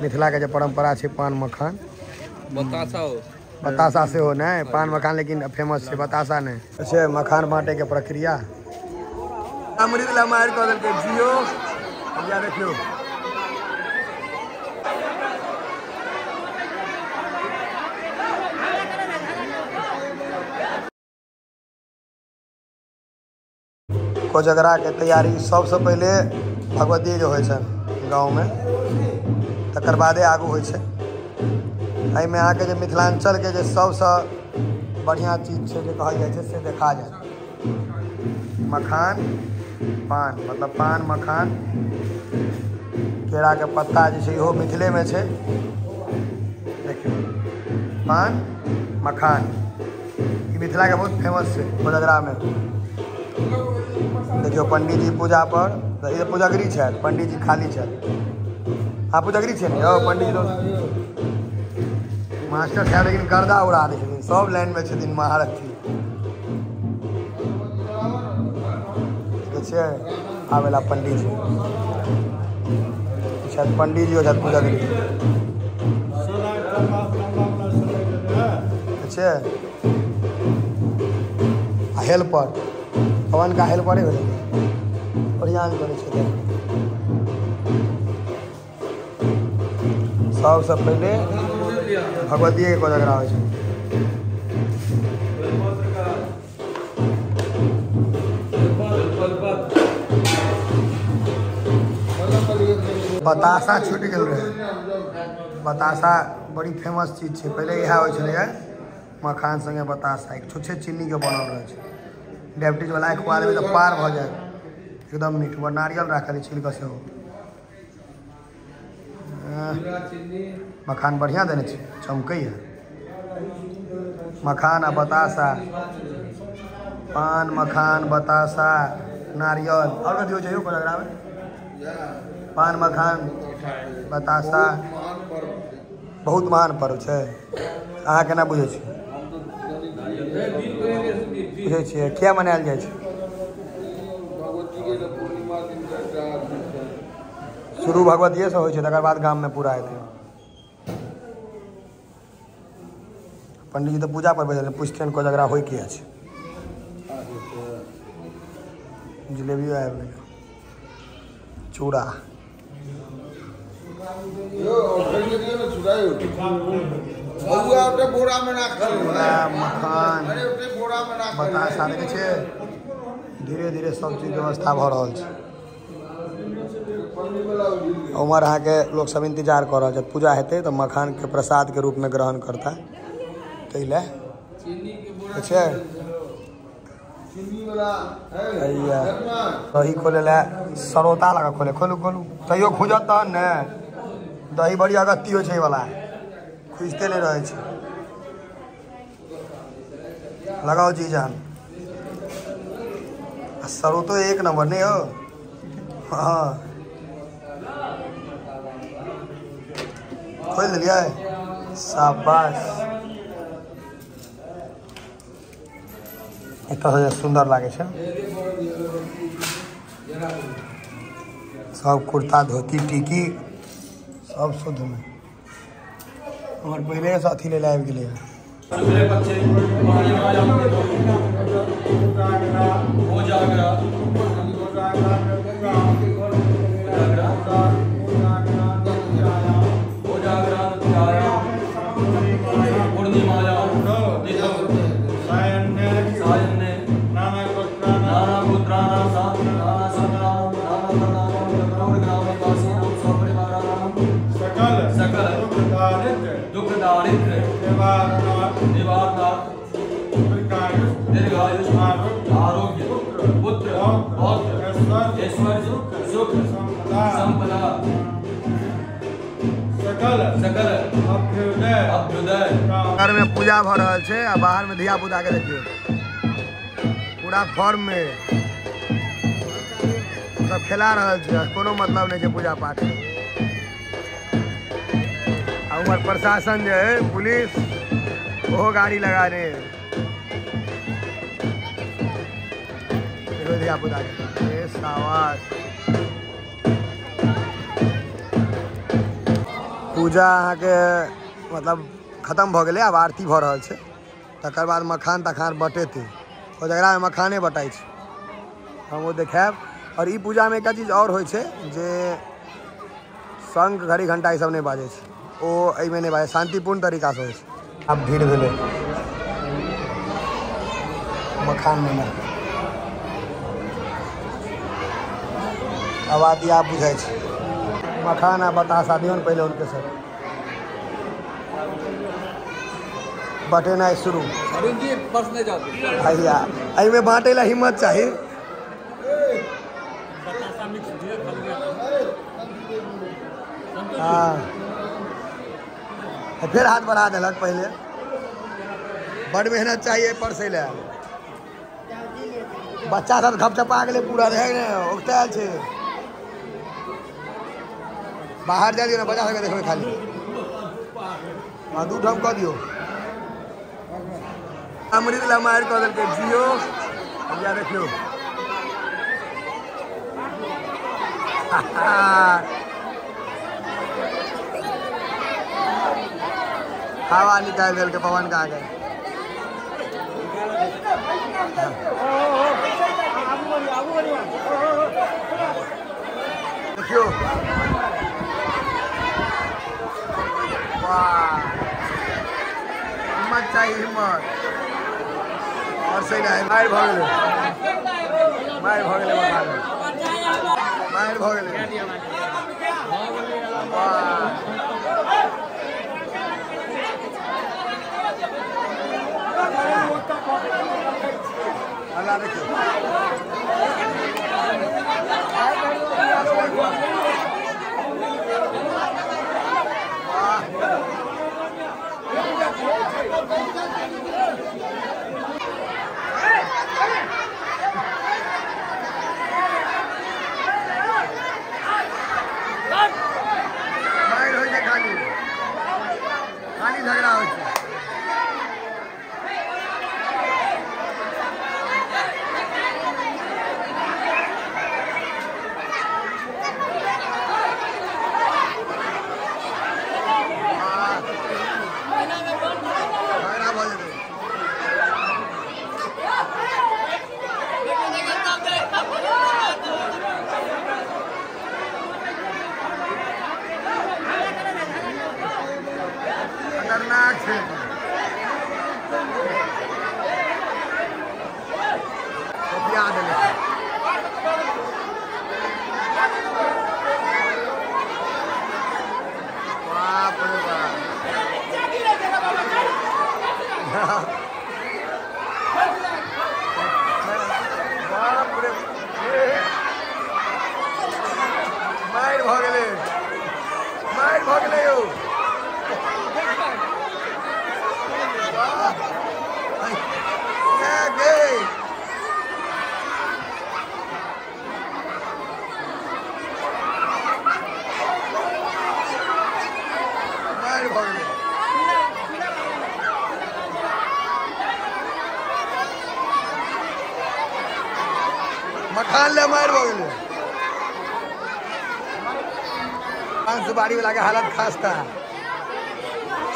मिथिलाके जे परम्परा छै पान मखान बतासा हो, बतासा सेहो नहि, पान मखान लेकिन फेमस छै, बतासा नहि छै। मखान बाँटैके प्रक्रिया अमृत ला मारि कऽ देलकै जियो। भैया देखियौ कोजगरा के तैयारी सबसे पहले भगवती के होइ छनि गाँव में, तकर बादे आगू होइ छै। एहिमे अहाँके जे मिथिलांचल के जे सबसँ बढ़िआँ चीज छै जे कहल जाइ छै से देखा जायत, मखान पान, मतलब पान मखान केराके पत्ता जे छै इहो मिथिलेमे छै। देखियौ पान मखान ई मिथिलाके बहुत फेमस छै कोजगरामे। देखियौ पंडीजी पूजा पर, ई पुजगरी छथि, पंडीजी खाली छथि। हाँ पुजगरी छै ने यौ पंडीजी, मास्टर साहब लेकिन गर्दा उड़ा दै छथिन, सब लाइन में छथिन महारथी। देखै छियै आबेला पंडीजी छथि, पंडीजी छथि पुजगरी। देखै छियै आ हेल्पर पवन का हेल्परे हो जाए, ओरियान करै छथिन। सबसँ पहिले भगवतीके कोजगरा होइ छै। बतासा छूटि गेल रहै, बतासा बड़ी फेमस चीज छै। पहिले इएह होइ छलैए मखान संगे बतासा, एक छुच्छे चीनीके बनल रहै छै। डायबिटीज वाला खुआ देबै तऽ पार भऽ जायत एकदम मीठ। नारियल राखल छिलके सेहो। मखान बढ़िआँ देने छै, चमकैए मखान आ बतासा, पान मखान बतासा नारियल। आओर कथी होइ छै यौ कोजगरामे? पान मखान बतासा बहुत महान पर्व छै। अहाँ केना बुझै छियै? बुझै छियै किया मनायल जाइ छै? शुरू भगवतीएसँ होइ छै, तकर बाद गाममे पूरा हेतै। पंडीजी तऽ पूजा पर बैठल पुछथिन कोजगरा होइ किया छै। जिलेबियो आबि गेलै, चूड़ा मखान बतासा। देखै छियै धीरे धीरे सब चीज व्यवस्था भऽ रहल छै। उम्हर अहाँके लोक सब इंतजार कऽ रहल छै, पूजा हेतै तऽ मखानके प्रसादके रूपमे ग्रहण करता, ताहि लए छै। दही खोले लए सरोता लगा खोले, खोलू खोलू तैयो खुजत तहन ने। दही बड़ी अगत्ती होइ छै, ई वाला खुजिते नहि रहै छै। लगाओ जी जान, आ सरोतो एक नंबर नहीं हो। हाँ खोल दिलियै, शाबाश। एतऽ सुन्दर लागै छै सब, कुर्ता धोती टीकी सब शुद्ध में। हमर पहिले से अथी ले आबि गेलै। आरोग्य पुत्र पौत्र ऐश्वर्य सुख संपदा सकल सकल अभ्युदय अभ्युदय। घर में पूजा भ रहल छै आ बाहर में धिया पुता के देखियौ पूरा फॉर्म में सब खेला रहल छै, कोनो मतलब नहीं छै पूजा पाठ। आ उम्हर प्रशासन जे है पुलिस ओहो गाड़ी लगा रहे धिया पुता के। शाबाश। पूजा अहाँके मतलब खत्म भऽ गेलै, आब आरती भऽ रहल छै। तकर बाद मखान तखान बटेतै, कोजगरामे मखाने बटाइ छै, हम ओ देखायब। और ई पूजामे एकटा चीज आओर होइ छै जे शंख घड़ी घंटा ई सब नहि बाजै छै, ओ एहिमे नहि बाजै, शांतिपूर्ण तरीकासँ होइ छै। आब भीड़ भेलै मखान मेला, आबादी आब बुझाइ छै। मखान आ बतासा दियौ ने पहिले हुनके सब बटेनाइ शुरू। भैया एहिमे बाँटै लए हिम्मत चाही। हाँ फिर हाथ बढ़ा देलक पहिले, बड़ मेहनत चाहिए परसै लए। बच्चा सब घपचपा गेलै पूरा, रहै ने उगतायल छै। बाहर जाय दियौ ने, बच्चा सबके देखबै खाली। हाँ दू ठाम कऽ दियौ। अमृत ला मारि कऽ देलकै जियो। भैया देखियौ हवा निकालि देलकै पवन के आगे। देखियौ वाह, हिम्मत चाहिए, हिम्मत। और सही नहीं, मारि भऽ गेलै, मारि भऽ गेलै, मारि भऽ गेलै। वाह अल्लाह देखियौ। मारि होइ छै, खाली खाली झगड़ा होइ छै। झगड़ा भऽ जेतै। खतरनाक छै। कपिया देले। बाप रे बाप। बाप रे, मारि भऽ गेलै, मारि भऽ गेलै यौ। मारि भऽ गेलै। मखान ले मारि भऽ गेलै। पान सुपारी वाला के हालत खास्ता,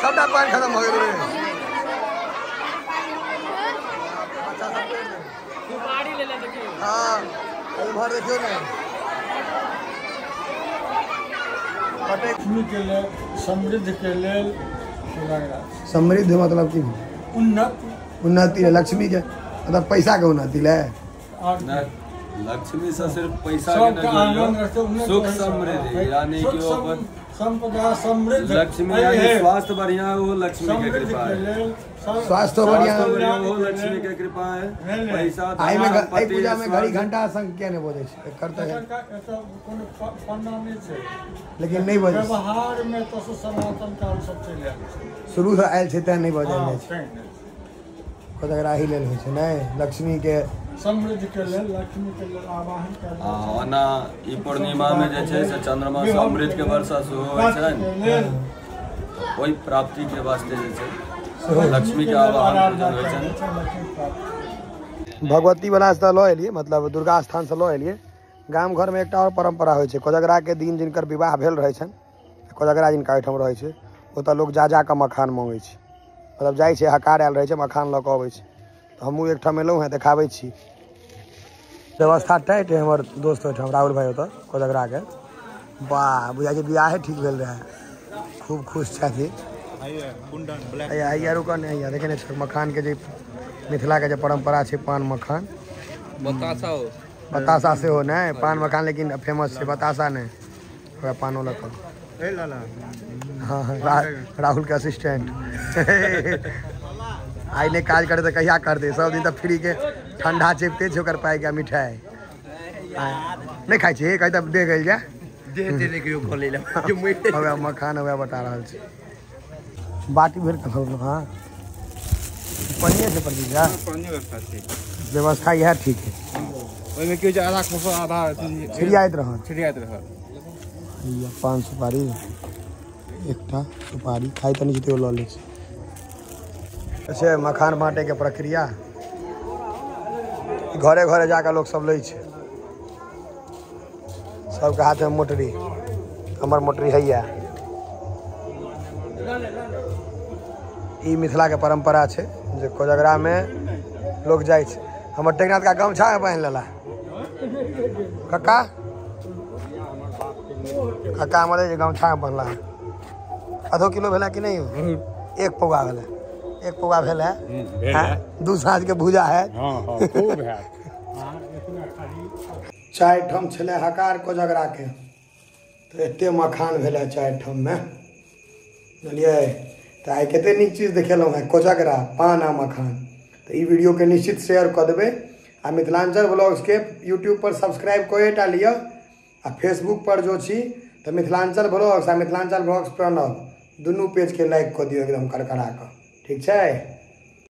सबटा पान खत्म भऽ गेलै। बच्चा सब हाँ इम्हर देखियौ ने। लक्ष्मी के लेल, समृद्ध के लेल। समृद्ध मतलब की? उन्नति, उन्नति ले लक्ष्मी के, मतलब पैसा के उन्नति ले। लक्ष्मी से सिर्फ पैसा के नहीं, सुख समृद्धि यानी कि वो अपन संपदा समृद्ध। लक्ष्मी यानी स्वास्थ्य बढ़िया हो, लक्ष्मी के कृपा है। स्वास्थ्य बढ़िया हो, लक्ष्मी के कृपा है। पैसा एहि पूजा में घड़ी घंटा संग किया नहीं बजै छै, एकर तऽ कोनो पन्ना नहि छै, लेकिन नहीं बजै। व्यवहार में तो सनातन काल सब चलि आयल छै, शुरू से आयल छै, तें नहीं बजल जाइ छै। कोजगरा ही लेल होइ छै नहि, लक्ष्मी के समृद्ध के लेल, लक्ष्मी के लेल आवाहन कयल जाइ छै। ओना ई पूर्णिमा में जे छै से चंद्रमा से अमृत के वर्षा सेहो होइ छै, ओहि प्राप्ति के वास्ते जे छै लक्ष्मी के आवाहन पूजन होइ छै। भगवती वाला से लऽ एलियै, मतलब दुर्गा स्थान से लऽ एलियै। गाम घर में एकटा और परंपरा होइ छै, कोजगरा के दिन जिनकर विवाह भेल रहै छनि, कोजगरा जिनका ओहिठाम रहै छै ओतऽ लोक जा जा कऽ मखान मङ्गै छै, मतलब जाइ छै हकार आयल रहै छै मखान लऽ कऽ अबै छै। तऽ हमहूँ एकठाम एलहुँ हेँ, देखाबै छी व्यवस्था टाइट है। हमर दोस्त ओहिठाम राहुल भाई ओतऽ कोजगराके, वाह बुझाइ छै बियाहे ठीक भेल रहै, खूब खुश छथिन। हैया रुकऽ ने, हैया देखे ने मखानके जे मिथिलाके जे परम्परा छै पान मखान, बतासा बतासा सेहो नहि, पान मखान लेकिन फेमस छै, बतासा नहि, ओकरा पानो लऽ कऽ। हाँ राहुल के असिस्टेंट आइ नहि काज करे तऽ कहिया करतै, सब दिन तऽ फ्री के ठंडा चिपते छै ओकर पाइ के मिठाइ नहि खाइ छी, कहि तऽ दे गेल जाय मखान वएह बता रहल छै। बाटी भरि कऽ। हाँ पानिए छै प्रदीप झा, व्यवस्था इएह ठीक है। ओहिमे की होइ छै आधा खसल आधा छिड़ियाइत रहल, छिड़ियाइत रहल। पान सुपारी एकटा सुपारी खाइ तऽ नहि छै तैयो लऽ लै छै। अच्छा मखान बाँटैके प्रक्रिया घरे घरे जाकऽ लोक सब लै छै, सबके हाथमे मोटरी, हमर मोटरी हैया। ई मिथिलाके परम्परा छै जे कोजगरामे लोक जाइ छै। हमर टेकनाथ का गमछामे बान्हि लेला कक्का, कक्का हमर जे गमछामे बान्हला। आधो किलो भेला कि नहि? एक पौआ भेलै, एक पौआ भेल है, दू साँझ के भूजा है। 4 ठाम छलै हकार कोजगरा के, तऽ एते मखान भेलै 4 ठाममे, बुझलियै। तऽ आइ कते नीक चीज देखेलहुँ हेँ, कोजगरा पान आ मखान। तऽ ई वीडियोके निश्चित शेयर कऽ देबै आ मिथिलाञ्चल ब्लॉग्सके यूट्यूबपर सब्सक्राइब कऽ लिअ आ फेसबुक पर जो छी तऽ मिथिलाञ्चल ब्लॉग्स आ मिथिलाञ्चल ब्लॉग्स प्रणव दुनू पेजके लाइक कऽ दियौ एकदम करकरा कऽ, ठीक छै।